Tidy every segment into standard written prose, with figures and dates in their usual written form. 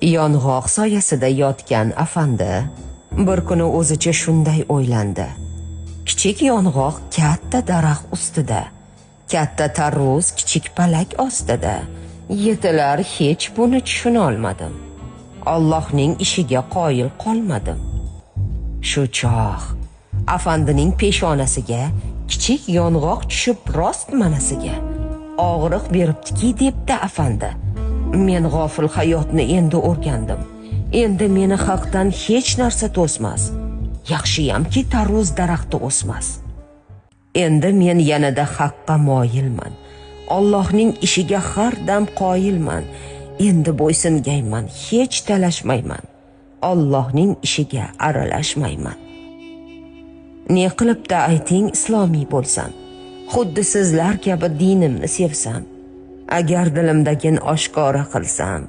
Yong'oq soyasida yotgan afandi bir kuni o'zicha shunday o'ylandi. Kichik yong'oq katta daraxt ustida, katta tarvuz kichik palak ostida. Yetilar hech buni tushuna olmadim. Allohning ishiga qoyil qolmadim. Shu chog' afandining peshonasiga kichik yong'oq tushib rost manasiga og'riq beribdiki, debdi afandi. Men g'ofil hayotni endi o'rgandim. Endi meni haqdan hech narsa to'smas. Yaxshiyamki tarvuz daraxti o'smas. Endi men yanada haqqa moyilman. Allohning ishiga har dam qoyilman. Endi bo'ysungayman, hech talashmayman. Allohning ishiga aralashmayman. Ne qilibdi ayting islomiy bo'lsam, xuddi sizlar kabi dinimni sevsam, agar dilimdagin oshkora qilsam,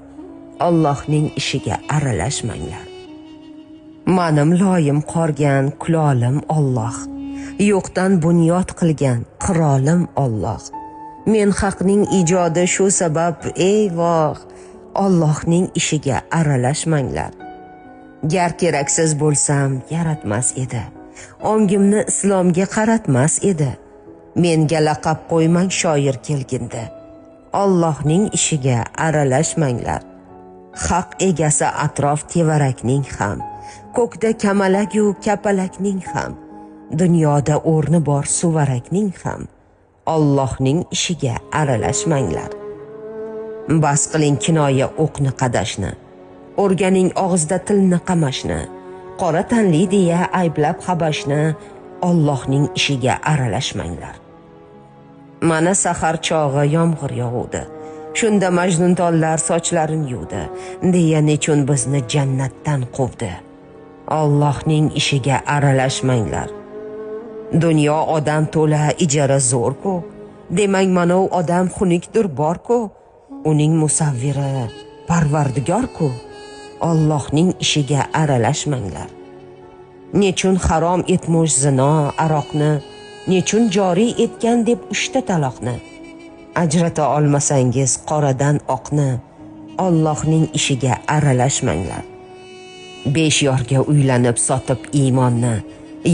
Allohning ishiga aralashmanglar. Manim loyim qorgan kulolim Alloh, yo'qdan bunyod qilgan qirolim Alloh. Men haqning ijodi shu sabab, ey voh, Allohning ishiga aralashmanglar. Gar keraksiz bo'lsam yaratmas edi. Ongimni islomga qaratmas edi. Menga laqab qo'ymang shoir kelgindi. Allohning ishiga aralashmanglar. Haq egasi atrof tevarakning ham, ko'kda kamalagu kapalakning ham, dunyoda o'rni bor suvarakning ham. Allohning ishiga aralashmanglar. Bas qiling kinoya o'qni qadashni, o'rganing og'izda tilni qamashni, qora tanli deya ayblab habashni. Allohning ishiga aralashmanglar. Mana sahar chog'i yomg'ir yog'uvdi. Shunda majnuntollar sochlarini yuvdi, deya nechun bizni jannatdan quvdi. Allohning ishiga aralashmanglar. Dunyo odam to'la, ijara zo'r-ku. Demang manov odam xunukdir bor-ku. Uning musavviri Parvardigor-ku. Allohning ishiga aralashmanglar. Nechun harom etmush zino, aroqni, nechun joriy etgan deb 3 ta taloqni. Ajrata olmasangiz qoradan oqni, Allohning ishiga aralashmanglar. 5 yorga uylanib sotib iymonni,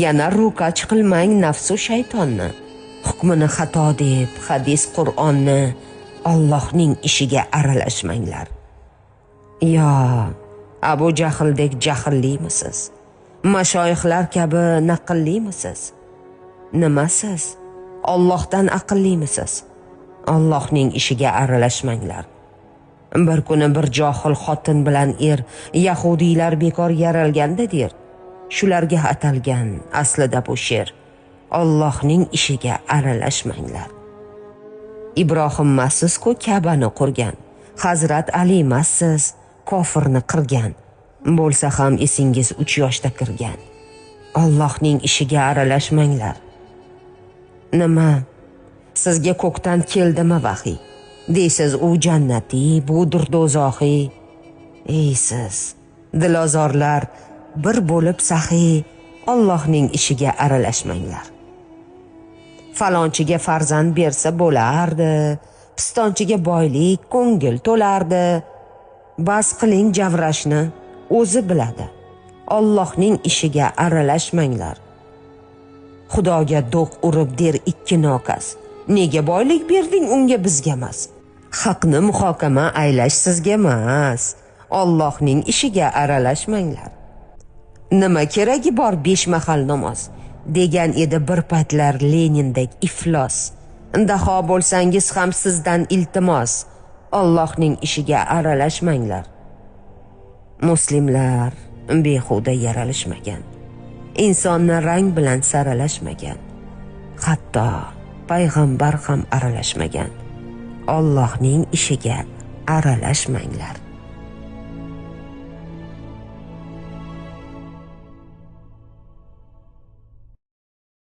yana ro'kach qilmang nafsu shaytonni. Hukmini xato deb hadis Qur'onni, Allohning ishiga aralashmanglar. Yo, Abu Jahldek jahillimisiz? Mashoyixlar kabi naqllimisiz? Nimasiz? Allohdan aqllimisiz? Allohning ishiga aralashmanglar. Bir kuni bir johil xotin bilan er yahudiylar bekor yaralganda der. Shularga atalgan aslida bu she'r. Allohning ishiga aralashmanglar. Ibrohim emassiz-ku Ka'bani qurgan, Hazrat Ali emassiz kofirni qirgan. Bo'lsa ham esingiz 3 yoshda kirgan. Allohning ishiga aralashmanglar. Nima? Sizga ko'kdan keldimi vahiy? Deysiz u jannatiy, budur do'zaxiy. Ey siz, dilozorlar, bir bo'lib saxiy, Allohning ishiga aralashmanglar. Falonchiga farzand bersa bo'lardi, pistonchiga boylik, ko'ngil to'lardi. Bas qiling javrashni, o'zi biladi. Allohning ishiga aralashmanglar. Xudoga do'q urib der 2 nokas. Nega boylik berding unga bizga emas? Haqni muhokama aylash sizga emas. Allohning ishiga aralashmanglar. Nima keragi bor 5 mahal namoz? Degan edi bir paytlar Lenindek iflos. Daho bo'lsangiz ham sizdan iltimos. Allohning ishiga aralashmanglar. Muslimlar behuda yaralishmagan. Insonni rang bilan saralashmagan. Hatto payg'ambar ham aralashmagan. Allohning ishiga aralashmanglar.